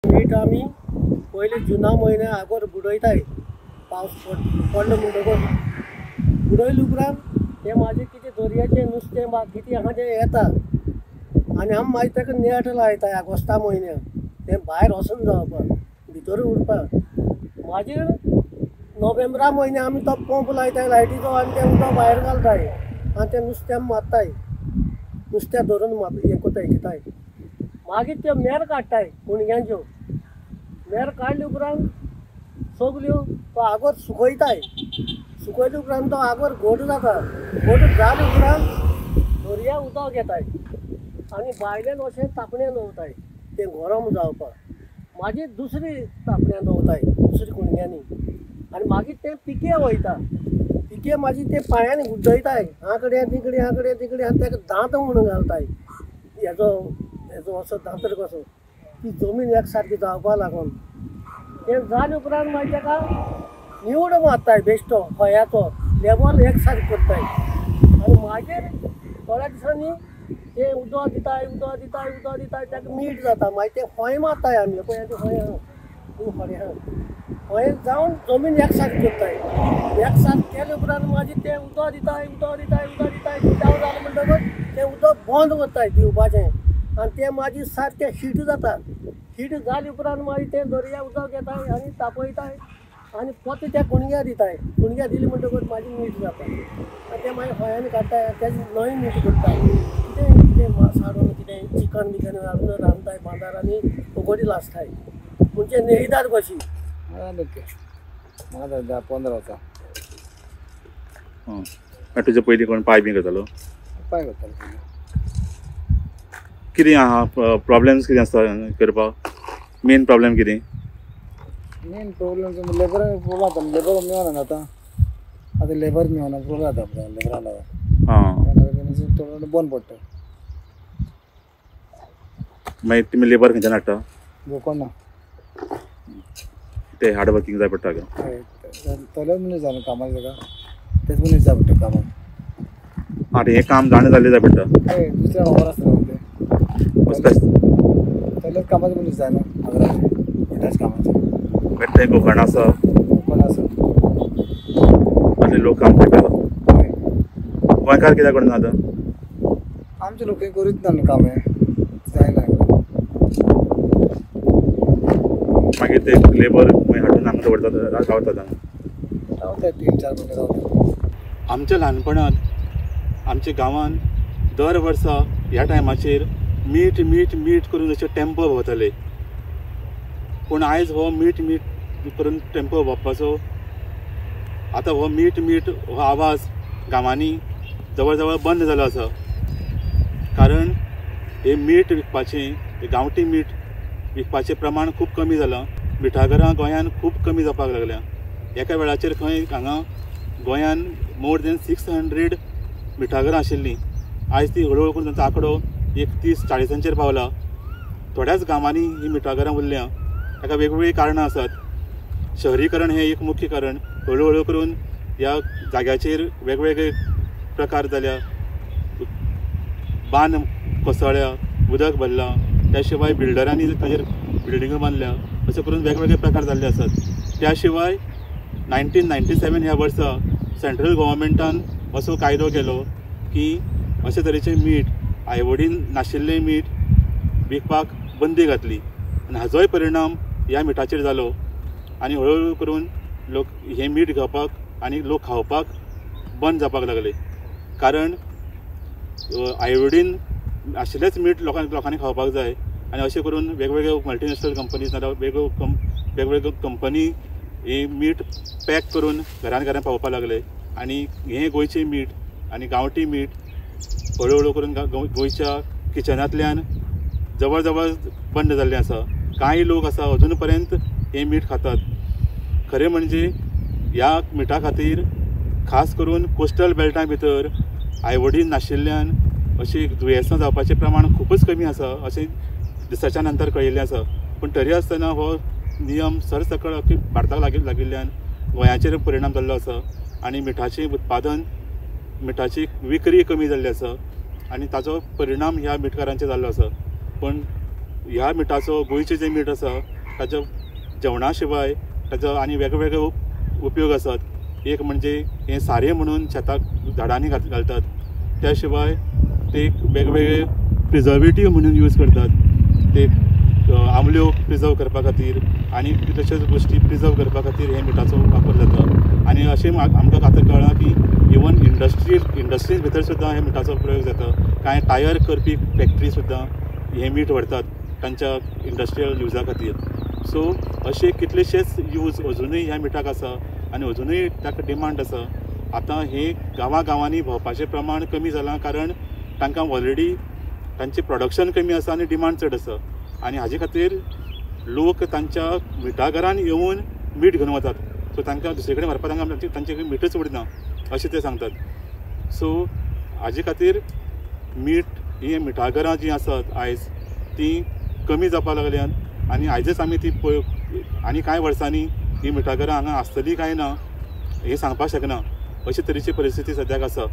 मीठ आमी पयले जुना म्हयन्या आगोर बुडयताय, पावस पडलो म्हणटकच बुडयले उपरांत तें मागीर कितें दर्याचें नुस्तें बा कितें आहा तें येता आनी आमी मागीर ताका नेट लायताय ऑगस्टा म्हयन्याक, तें भायर वचून जावपाक भितर उरपाक. मागीर नोव्हेंबरा म्हयन्या आमी तो पंप लायताय लायटीचो आनी तें उदक भायर घालताय आनी तें नुस्तें आमी मारताय, नुस्तें धरून हें करताय घेताय. मागीर त्यो मेर काडटाय कुणग्यांच्यो, मेर काडले उपरांत सगल्यो तो आगोर सुकयताय, सुकयले उपरांत तो आगोर घट जाता, घट जाले उपरांत दर्या उदक घेताय आनी भायल्यान अशें तापण्यान दवरताय तें गरम जावपाक. मागीर दुसरी तापण्यान दवरताय दुसरी कुणग्यांनी आनी मागीर तें पिके वयता, पिके मागीर तें पांयांनी गुड्डयताय हा कडेन तिकडे हा कडेन तिकडे आनी ताका दांत म्हणून घालताय, हेजो हेजो असो दांतर कसो ती जमीन एक सारकी जावपा लागून. तें जाले उपरांत मागीर ताका निवड मारताय बेश्टो खयाचो लेवल एक सारकें करताय आनी मागीर थोड्या दिसांनी तें उदक दिताय उदक दिताय उदक दिताय ताका मीठ जाता. मागीर तें खंय मारताय आमी, पळय तें खंय आहा खरें आहा, खंय जावन जमीन एक सारकी करताय. एक सारकें केले उपरांत मागीर तें उदक दिताय उदक दिताय उदक दिताय उदक जालें म्हणटकच तें उदक बंद करताय दिवपाचें आनी तें मागीर सारकें हीट जाता. हीट जाले उपरांत मागीर तें दर्या उदक घेताय आनी तापयताय आनी परतें त्या कुणग्या दिताय, कुणग्या दिली म्हणटकच मागीर मीठ जाता आनी तें मागीर खंयांनी काडटाय तेजें नवें मीठ करताय, कितें कितें मास हाडून कितें चिकन बिकन हाडून रांदताय बांदार आनी उगडी लासताय म्हणजे नेयदार कशी. म्हाका 10-15 वर्सां. तुजे पयलीं कोण पांय बी करतालो? पांय करतालो. कितें आहा प्रॉब्लम्स कितें आसता करपाक? मेन प्रॉब्लम कितें? मेन प्रॉब्लम लेबर प्रॉब्लम जाता, लेबर मेळना आतां, आतां लेबर मेळना प्रॉब्लम जाता लेबरा लागून, थोडो बंद पडटा. मागीर तुमी लेबर खंयच्यान हाडटा? गोकर्णा. ते हार्ड वर्किंग जाय पडटा का? हय, तोलेच मनीस जाय कामाक, ताका तेच मनीस जाय पडटा कामाक. आं, हें काम जाणें जाल्लें जाय पडटा. हय, दुसऱ्या खबर आसता तें तोलेच कामाचे मनीस जाय न्हू आगराचे मिठाच्या कामाचे. थंय गोकर्ण आसा, गोकर्ण आसा, आनी लोक काम करता. गोंयकार कित्याक करना आतां? आमचे लोक करीत ना न्हू काम, हें जायना. मागीर ते लेबर हाडून हांगा दवरतात, रावतात हांगा? रावतात 3-4 म्हयने रावतात. आमच्या ल्हानपणांत आमच्या गांवांत दर वर्सा ह्या टायमाचेर मीठ मीठ मीठ करून अशे टेम्पो भोंवताले, पूण आयज हो मीठ मीठ करून टेम्पो भोंवपाचो आतां हो मीठ मीठ हो आवाज गांवांनी जवळ जवळ बंद जालो आसा. कारण हे मीठ विकपाचें, गांवठी मीठ विकपाचें प्रमाण खूब कमी जालां. मिठागरां गोंयांत खूब कमी जावपाक लागल्या. एका वेळाचेर खंय हांगा गोंयांत मोर दॅन 600 मिठागरां आशिल्लीं, आयज ती हळुहळू करून तांचो आंकडो एक 30-40 पावला. थोड्याच गांवांनी ही मिठागरां उरल्या. ताका वेगवेगळीं कारणां आसात. शहरीकरण हें एक मुख्य कारण. हळुहळू करून ह्या जाग्याचेर वेगवेगळे प्रकार जाल्या, बांद कोसळ्या, उदक भरलां, त्या शिवाय बिल्डरांनी ताजेर बिल्डिंगो बांदल्या, अशें करून वेगवेगळे प्रकार जाल्ले आसात. त्या शिवाय 1997 ह्या वर्सा सेंट्रल गव्हर्मेंटान असो कायदो केलो की अशे तरेचें मीठ, आयोडीन नाशिल्लें मीठ विकपाक बंदी घातली आनी हाजोय परिणाम ह्या मिठाचेर जालो आनी हळुहळू करून लोक हें मीठ घेवपाक आनी लोक खावपाक बंद जावपाक लागले. कारण आयोडीन आशिल्लेंच मीठ लोकांनी खावपाक जाय आनी अशें करून वेगवेगळ्यो मल्टिनॅशनल कंपनीज नाजाल्यार वेगवेगळ्यो कंपनी हें मीठ पॅक करून घरान घरान पावोवपाक लागले आनी हें गोंयचें मीठ आनी गांवठी मीठ हळुहळू करून गोंयच्या किचनांतल्यान जवळ जवळ बंद जाल्लें आसा. कांय लोक आसा अजून पर्यंत हें मीठ खातात. खरें म्हणजे ह्या मिठा खातीर खास करून कोस्टल बेल्टां भितर आयोडीन नाशिल्ल्यान अशी दुयेंसां जावपाचें प्रमाण खुबूच कमी आसा अशें दिसाच्या नंतर कळिल्लें आसा. पूण तरी आसतना हो नियम सरसकळ भारताक लागिल्ल्यान गोंयाचेर परिणाम जाल्लो आसा आनी मिठाचें उत्पादन, मिठाची विक्री कमी जाल्ली आसा आनी ताचो परिणाम ह्या मिठकारांचेर जाल्लो आसा. पूण ह्या मिठाचो, गोंयचें जें मीठ आसा ताजो जेवणा शिवाय ताजो आनी वेगवेगळे उपयोग आसात. एक म्हणजे हें सारें म्हणून शेताक झाडांनी घालतात, त्या शिवाय ते वेगवेगळे प्रिजर्वेटीव म्हणून यूज करतात, ते आंबल्यो प्रिजर्व करपा खातीर आनी तश्योच गोश्टी प्रिजर्व करपा खातीर हे मिठाचो वापर जाता. आनी अशें आमकां आतां कळ्ळां की इवन इंडस्ट्रीज भितर सुद्दां हे मिठाचो प्रयोग जाता. कांय टायर करपी फॅक्ट्री सुद्दां हें मीठ व्हरतात तांच्या इंडस्ट्रियल युजा खातीर. सो अशे कितलेशेच यूज अजुनूय ह्या मिठाक आसा आनी अजुनूय ताका डिमांड आसा. आतां हें गांवां गांवांनी भोंवपाचें प्रमाण कमी जालां, कारण तांकां ऑलरेडी तांचें प्रोडक्शन कमी आसा आनी डिमांड चड आसा आनी हाजे खातीर लोक तांच्या मिठागरान येवन मीठ घेवन वतात. सो तांकां दुसरे कडेन व्हरपाक तांकां तांचे कडेन मिठूच उरना अशें ते सांगतात. सो हाजे खातीर मीठ ही मिठागरां जीं आसात आयज तीं कमी जावपाक लागल्यांत आनी आयजच आमी ती आनी कांय वर्सांनी ही मिठागरां हांगा आसतली काय ना हें सांगपाक शकना, अशे तरेची परिस्थिती सद्याक आसा.